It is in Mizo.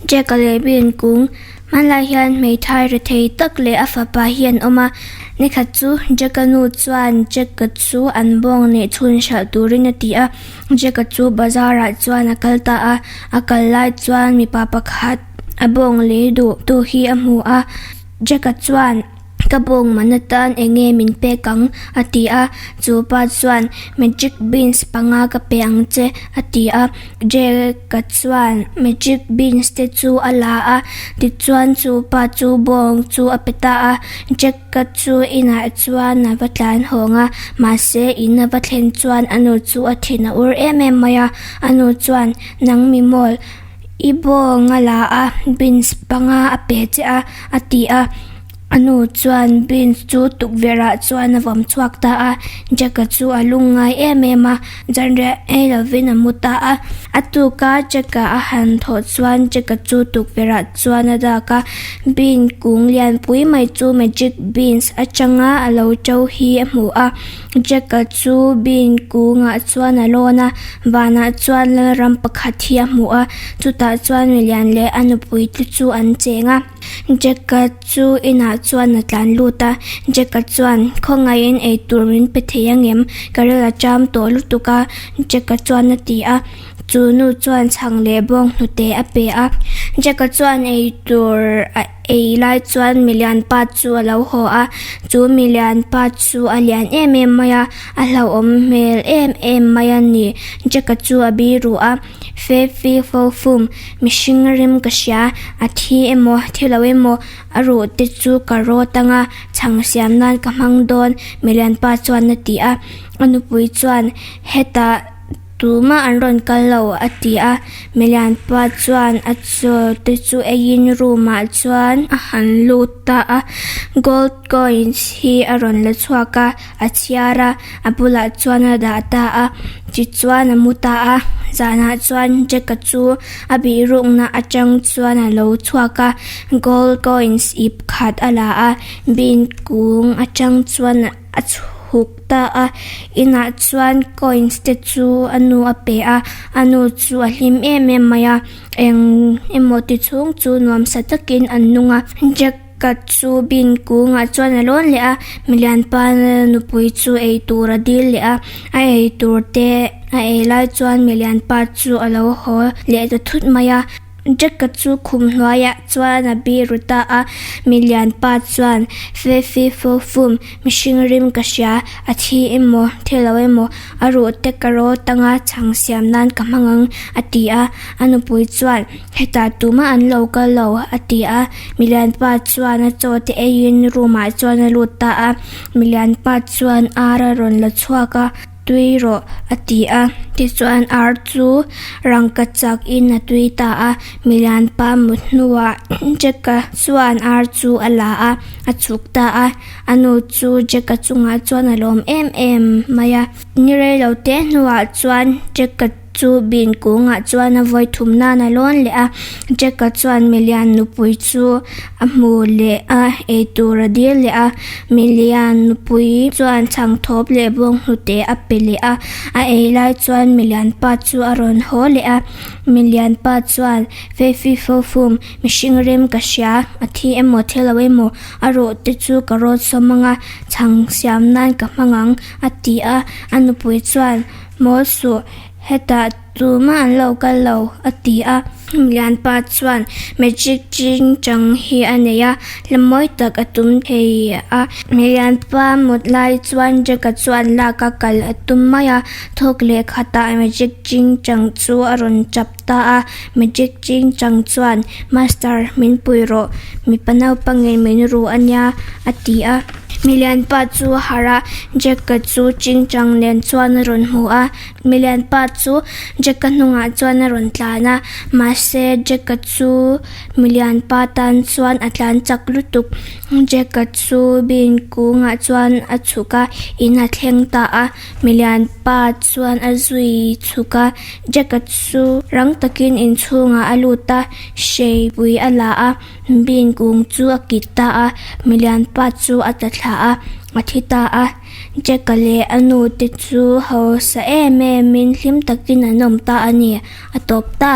Jack-a leh Bean kung hmanlai hian hmeithai rethei tak leh a fapa hi an awm a. Nikhat chu Jack-a nu chuan Jack-a chu an bawng neih chhun hralh turin a ti a. Jack-a chu bazar ah chuan a kal ta a, a kal lai chuan mipa pakhat a bawng lei duh tu hi a hmu a. Jack-a chuan. Ka bawng man atan eng nge min pek ang? a ti a. Chu pa chuan, Magic beans panga ka pe ang che, a ti a. Jack-a chuan magic beans te chu a la a, tichuan chu pa chu bawng chu a pe ta a. Jack-a chu inah chuan a va tlan hawng a, mahse in a va thlen chuan a nu chu a thin a ur em em mai a. A nu chuan, Nang mi mawl, i bawng a la a, beans panga a pe che a, a ti a. A nu chuan beans chu tukverhah chuan a vawm chhuak ta a, Jack-a chu a lung ngai em em a, zanriah ei lovin a mu ta a. A tuka Jack-a a han thawh chuan Jack-a chu tukverhah chuan a dak a, bean kung lianpui mai chu magic beans atanga a lo to hi a hmu a. Jack-a chu bean kungah chuan a lawn a, vanah chuan lalram pakhat hi a hmu a, chutah chuan milian leh a nupui te chu an cheng a. Jack-a chu inah chuan a tlan lut a, Jack-a chuan, Khawngaihin eitur min pe thei angem? Ka rel a cham tawh lutuk a, Jack-a chuan a ti a. Chu nu chuan chhang leh bawng hnute a pe a. Jack-a chuan eitur a ei lai chuan milian pa chu a lo haw a, chu milian pa chu a lian em em mai a, a hlauhawm hmel em em mai a ni. Jack-a chu a biru a. Fe fi fo fum, mihring rim ka hria, a thi emaw thi lo emaw a ruh te chu ka rawt anga chhang siam nan ka hmang dawn, Milianpa chuan a ti a. A nupui chuan, Hetah tumah an rawn kal lo, a ti a. Milianpa chuan a chaw te chu eiin room ah chuan a han lut ta a. Gold coins hi a rawn la chhuak a, a chhiar a, a bulah chuan a dah ta a, tichuan a mu ta a, zanah chuan Jack-a chu a bihrukna atang chuan a lo chhuak a, gold coins ip khat a la a, bean kung atang chuan a chhuk ta a, inah chuan coins te chu a nu a pe a, a nu chu a hlim em em mai a, eng emaw ti chhung chu nuamsa takin an nung a, Jack. Ka chu bin kungah chuan a lawn leh a, milianpa nupui chu ei tur a dil leh a, a ei tur te a ei lai chuan milianpa chu a lo haw leh ta thut mai a. Jack-a chu khum hnuaiah chuan a biru ta a, milianpa chuan Fe fi fo fum, mihring rim ka hria, a thi emaw, thi lo emaw, a ruh te ka rawt anga chhang siam nan ka hmang ang, a ti a. A nupui chuan, Hetah tumah an lo kal lo, a ti a. Milianpa chuan a chaw te eiin room ah chuan a lut ta a. Milianpa chuan ar a rawn la chhuak a, Tui rawh, a ti a. Tichuan ar chu rangka chak in a tui ta a. Milianpa mut hnuah Jack-a chuan ar chu a la a, a chhuk ta a. A nu chu Jack-a chungah chuan a lawm em em mai a. Ni rei lo te hnuah chuan Jack-a Chu bin kungah chuan a vawi thum nan a lawn leh a, Jack-a chuan Milian nupui chu a hmu leh a, eitur a dil leh a. Milian nupui chuan chhang thawp leh bawng hnute a pe leh a, a ei lai chuan Milian pa chu a rawn haw leh a. Milian pa chuan, Feifi fo fum, mihring rem ka hria, a thi emaw thi lo emaw, a ruh te chu ka rawt sawm anga, chhang siam nan ka hmang ang, a ti a. A nupui chuan, Maw suh, hetah tumah an lo kal lo, a ti a. Lianpa chuan magic ching chang hi a nei a, hla mawi tak a tum thei a. Lianpa mut lai chuan Jack-a chuan lak a kal a tum mai a, thawk leh khatah magic ching chang chu a rawn chap ta a. Magic ching chang chuan, Master, min pui rawh, mipa naupangin min ru a nia, a ti a. Milianpa chu a harh a, Jack-a chu chingchang nen chuan a rawn hmu a. Milianpa chu Jack-a hnungah chuan a rawn tlan a, mahse Jack-a chu milianpa tan chuan a tlan chak lutuk. Jack-a chu bin kungah chuan a chhuk a, in a thleng ta a. Milianpa chuan a zui chhuk a, Jack-a chu rang takin inchhungah a lut a, hreipui a la a. Bean kung chu a kit ta a, milianpa chu a ta thla a, a thi ta a. Jack-a leh a nu te chu hausa em em in hlim takin an awm ta a ni, a tawp ta.